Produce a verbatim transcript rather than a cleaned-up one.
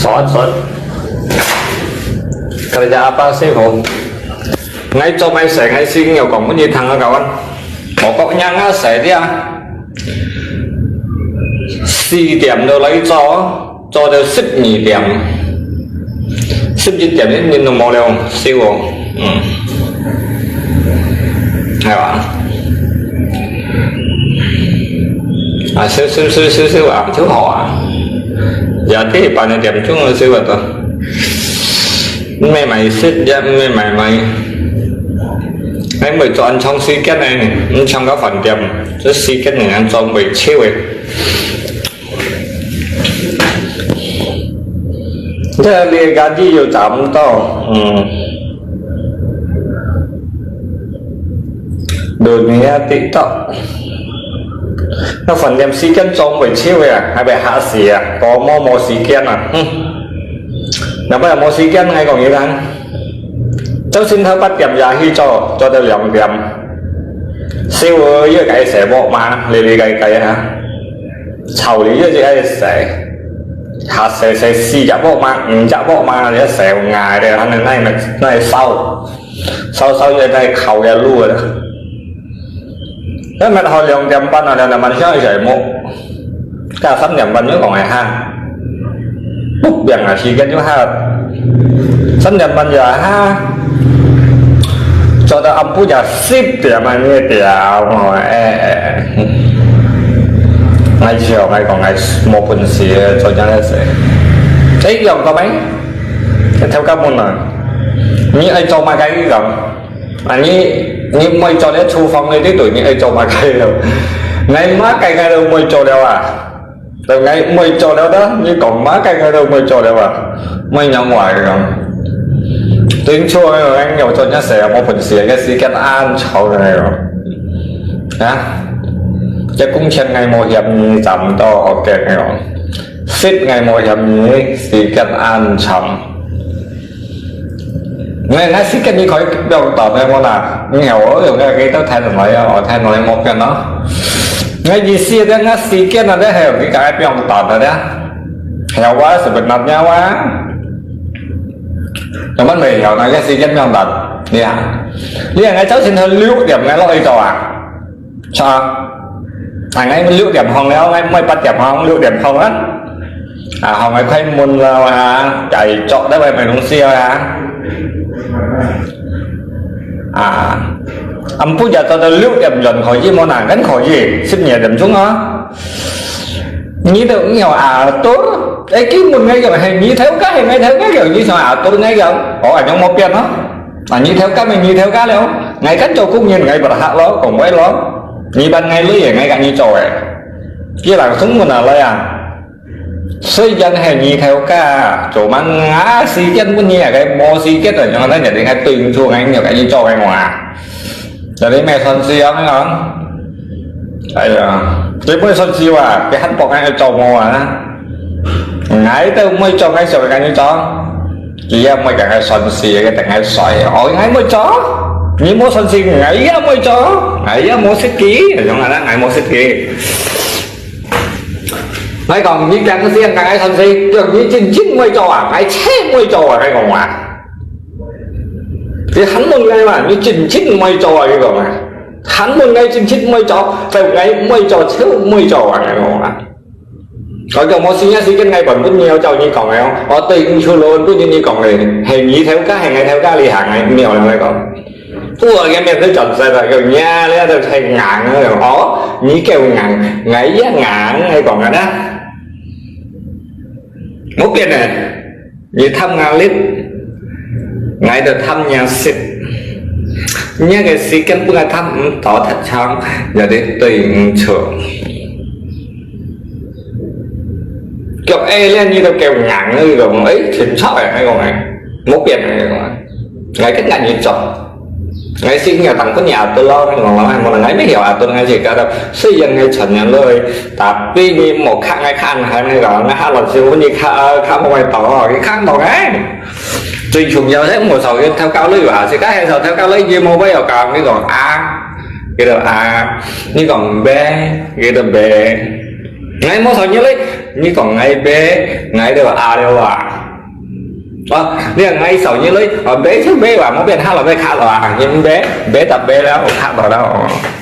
坐一坐。佢等阿爸師傅，𠊎做麼个事，𠊎先要講分你聽啊，各位。我講人啊，事了，四點就來做，做到十二點，十一點你人都無了，笑哦。嗯，係吧？啊，少少少少少啊，就好啊。也得半个點鐘啊，少啊都。毋係買食，也毋係買賣。還毋會做恁長時間呢，毋像个飯店，這時間呢，人做毋會少个。 這裡个價錢又差毋多，嗯。Dunia TikTok。該飯店時間總會少个啊，還會嚇死啊，過無無時間啊，哼。若無無時間，𠊎講你聽。朝晨頭八點也去做，做到兩點。少个該細鑊嘛，哩哩个个啊。 炒你這隻係死，下死死四隻鑊嘛，五隻鑊嘛，你死硬个，佢等那那燒，燒燒這在烤个路个。那麼好兩點半啊，兩點半上去就無，該三點半又講个哈，不變啊，時間就下，三點半就下。 做到暗晡夜十點啊，你个屌，哦，哎，哎，哎。𠊎笑，𠊎講，𠊎無本事，做這樣个事。哎，講到咩？頭家問啊，你愛做麼个？佢講，啊，你，你毋愛做這廚房个，對對，你愛做麼个了？𠊎麼个𠊎都毋愛做了啊！ 就𠊎毋會做了的，你講麼个𠊎都毋會做了啊！毋會仰話个。對，錯个，𠊎有做這事啊，無本事，該時間恁長个。啊？這工錢𠊎無嫌你賺到，OK个。食𠊎無嫌你，時間恁長。 𠊎，𠊎時間你可以放短个無啦？你看我用个，佢到台南來啊，我台南來無變咯。𠊎意思个，𠊎時間啊，這還有你講个放短个咧。還有我sebenarnya啊，根本沒有那個時間放短，你看，你看，𠊎朝晨頭六點𠊎落去做啊。 著。啊，𠊎六點放了，𠊎毋會八點放，六點放啊。啊，放𠊎開門了啊，製作了𠊎買東西了啊。啊，暗晡夜做到六點鐘可以無呢？梗可以，十二點鐘啊。你都有atur，哎，根本𠊎講係你頭家，係𠊎頭家講，你想atur𠊎講，哦，恁樣無變咯。 啊，你頭家咪你頭家了，𠊎敢做工人，𠊎berhak咯，講話咯。你分𠊎鐳个，𠊎甲你做个。佢人送門啊來啊，雖然係你頭家，做麼个時間分你啊，該無時間啊，像咱這裡還對毋住，𠊎你甲你做个我啊。這裡咩算是啊，𠊎講。哎呀，這毋算是哇，佢還幫𠊎做無啊？𠊎都毋會做，𠊎想甲你做。 佢也毋會講𠊎算事，佢等𠊎衰。哦，𠊎毋會做，你無算事，𠊎也毋會做，𠊎也無設計，用啊啦，𠊎無設計。𠊎講，你講事，講𠊎算事，講你真正毋會做啊，𠊎切毋會做啊，𠊎講話。你還問𠊎嘛，你真正毋會做啊，佢講啊。還問𠊎真正毋會做，就𠊎毋會做，就毋會做啊，𠊎講啊。 𠊎講無時間時間，𠊎本本有照你講个哦。哦，對，毋出咯，本本你講个，係你頭家，係𠊎頭家，你行𠊎，毋曉了，𠊎講。我个面都轉色了，講呀，你都太硬了，哦，你夠硬，𠊎也硬，𠊎講个啦。無變个。 你貪𠊎力，𠊎就貪若食。若个時間分𠊎貪毋到忒長，也得對毋住。腳矮了，你都夠硬了，你講，哎，清楚个，𠊎講个，無變个，𠊎講个，𠊎跟𠊎你做。 𠊎先要當分你atur咯，𠊎講，無能，𠊎毋曉atur，𠊎自家都，雖然𠊎傳人落去，tapi你莫看𠊎看，還那個，𠊎下落去分你看，呃，看莫會到哦，你看到哎。最重要係莫受佢偷搞了啊，自家還受偷搞了，你莫不要講，你講啊，佢就啊，你講bé，佢就bé。𠊎莫受你嘞，你講𠊎bé，𠊎就啊了啊。哦，你看，𠊎一手你來，哦，買就買吧，莫變下來買卡了啊，你買，買就買了，我卡到了哦。